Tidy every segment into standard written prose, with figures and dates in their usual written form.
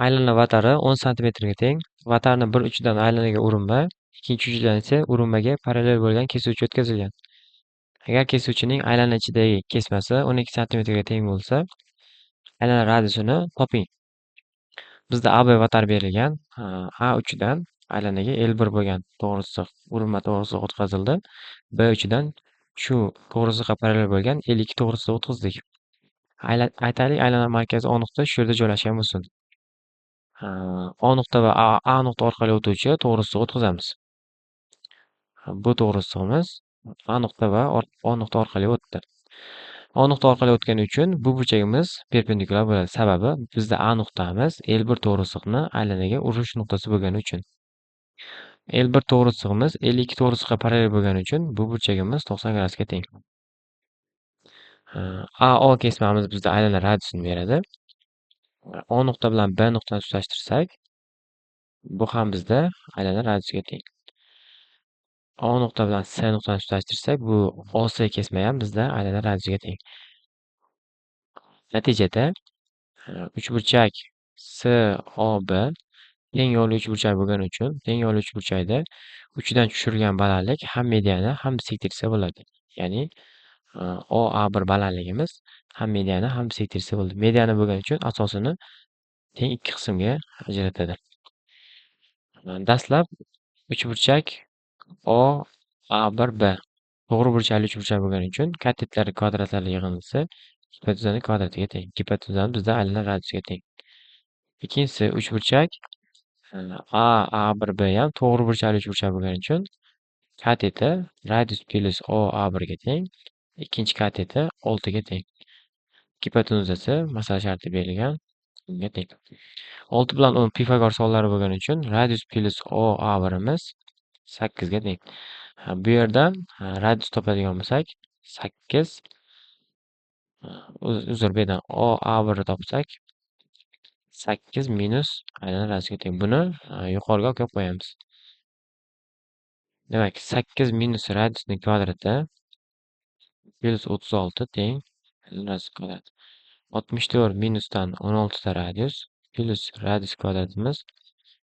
Aylana vatari 10 santimetrga teng. Vatarni bir uchidan aylanaga urinma, ikkinchi uchidan esa urinmaga parallel bo'lgan kesuvchi o'tkazilgan. Agar kesuvchining aylana ichidagi kesmasi 12 santimetrga teng bo'lsa, aylana radiusini toping. Bizda AB vatar berilgan. A uchidan aylanaga L1 bo'lgan to'g'ri chiziq, urinma to'g'ri chiziq o'tkazildi. B uchidan shu to'g'ri chiziqqa parallel bo'lgan L2 to'g'ri chiziq o'tkazdik. Aytaylik, aylana markazi O nuqta shu yerda joylashgan bo'lsin. O nuqta va A nuqta orqali o'tuvchi to'g'ri chiziq o'tkazamiz. Bu to'g'ri chizig'imiz A nuqta va O nuqta orqali o'tdi. O nuqta orqali o'tgani uchun bu burchagimiz perpendikulyar bo'ladi. Sababi bizda A nuqtamiz L1 to'g'ri chiziqni aylanaga urish nuqtasi bo'lgani uchun. L1 to'g'ri chizig'imiz L2 to'g'ri chiziqqa parallel bo'lgani uchun bu burchagimiz 90 gradusga teng. AO kesmamiz bizda aylana radiusini beradi. O nuqta bilan B nuqtani tutashtirsak, bu ham bizda aylana radiusga teng. O nuqta bilan S nuqtani tutashtirsak, bu OS kesma ham bizda aylana radiusga teng. Natijada uchburchak SOB teng yo'lli uchburchak bo'lgani uchun teng yo'lli uchburchakda uchidan tushirilgan balandlik ham mediana, ham bissektrisa bo'ladi. Ya'ni OA1 balandligimiz ham mediana, ham bissektrisa bo'ldi. Mediana bo'lgani uchun asosini teng ikki qismga ajratadi. Dastlab uchburchak OA1B to'g'ri burchakli uchburchak bo'lgani uchun katetlar kvadratlari yig'indisi gipotenuzani kvadratiga teng. Gipotenuzani bizda aylana radiusga teng. Ikkinchisi, uchburchak AA1B ham to'g'ri burchakli uchburchak bo'lgani uchun kateti radius plyus OA1 ga teng. Ikkinchi kateti 6 ga teng. Gipotenuzasi masala shartida berilgan unga teng. 6 bilan 10 Pifagor sonlari bo'lgani uchun radius plyus OA1imiz 8 ga teng. Bu yerdan radius topadigan bo'lsak, 8, uzr, bu yerdan OA1 ni topsak, 8 minus aylana radiusga teng. Buni yuqoriga olib kelib qo'yamiz. Demak, 8 minus radiusning kvadrati plyus 36 teng radius kvadrati. 64 minusdan 16 ta radius plyus radius kvadratimiz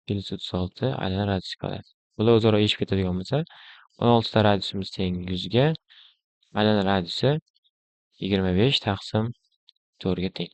plyus 36 aylana radius kvadrati. Bular o'zaro eshib ketadigan bo'lsa, 16 ta radiusimiz teng 100 ga, aylana radiusi 25 taqsim 4 ga teng.